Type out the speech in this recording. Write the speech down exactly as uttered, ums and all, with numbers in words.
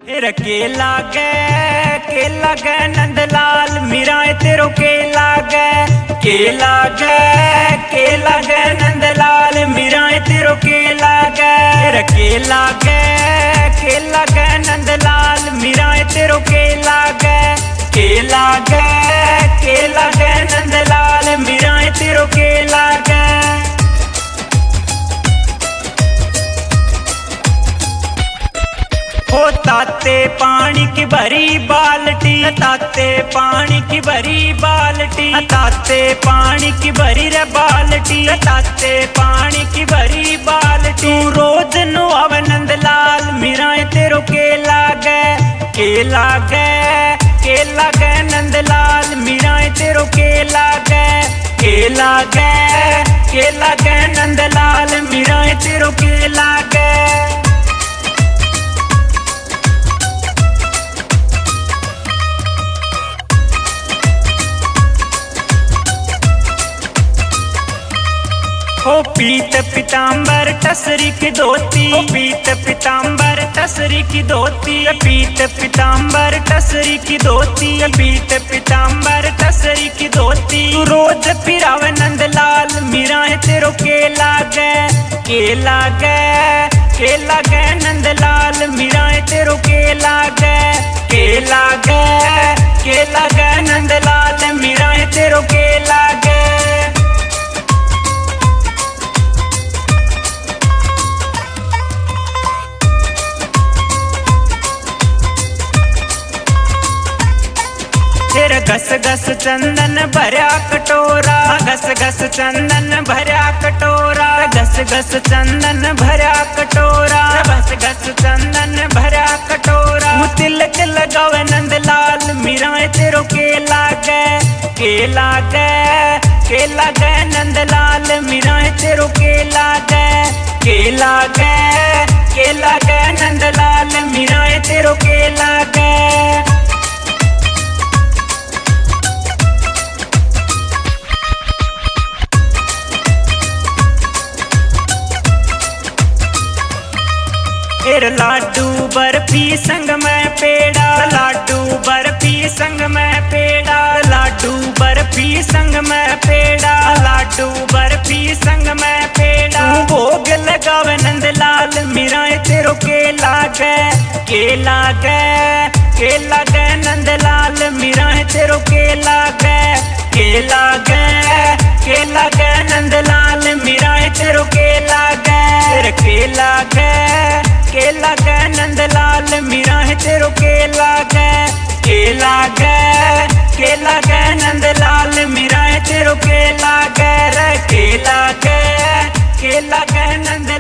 तेरा के लागे, के लागे नंदलाल, मीरा ए तेरो के लागे, के लागे, के लागे नंदलाल, मीरा ए तेरो के लागे। तेरा के लागे, के लागे नंदलाल, मीरा ए तेरो के लागे, के लागे, के लागे नंदलाल, मीरा ए तेरो के लागे। हो ताते पानी की भरी बाल्टी, ताते पानी की भरी बाल्टी, ताते पानी की भरी रे बाल्टी, ताते पानी की भरी बाल्टी। तू रोज नुआवे नंदलाल, मीरा ए तेरो के लागे, के लागे, के लागे नंदलाल, मीरा ए तेरो के लागे, के लागे, के लागे नंदलाल, मीरा ए तेरो के लागे। हो पीत पीतांबर टसरी की धोती, हो पीत पीतांबर टसरी की धोती, पीत पीतांबर टसरी की धोती, पीत पीतांबर टसरी की धोती। तू रोज पिरावे नंदलाल, मीरा ए तेरो के लागे, के लागे, के लागे नंदलाल, मीरा ए तेरो के लागे, के लागे, के लागे नंदलाल, मीरा ए तेरो के लागे। तेरा घस घस चंदन भरया कटोरा, घस घस चंदन भरया कटोरा, घस घस चंदन भरया कटोरा, घस घस चंदन भरया कटोरा। वो तिलक लगावे नंदलाल, मीरा ए तेरो के लागे, के लागे, के लागे नंदलाल, मीरा ए तेरो के लागे, के लागे, के लागे नंदलाल, मीरा ए तेरो के लागे। फिर लाडू बर्फी संग में पेड़ा, लाडू बर्फी संग में पेड़ा, लाडू बर्फी संग में पेड़ा, लाडू बर्फी संग में पेड़ा। तू भोग लगावे नंदलाल, मीरा ए तेरो के लागे, के लागे, के लागे नंदलाल, मीरा ए तेरो के लागे, के लागे, के लागे नंदलाल, मीरा ए तेरो के लागे। तेरे के लागे, के लागे नंदलाल, मीरा ए तेरो के लागे, के लागे, के लागे नंदलाल, मीरा ए तेरो के लागे रे, के लागे, के लागे नंद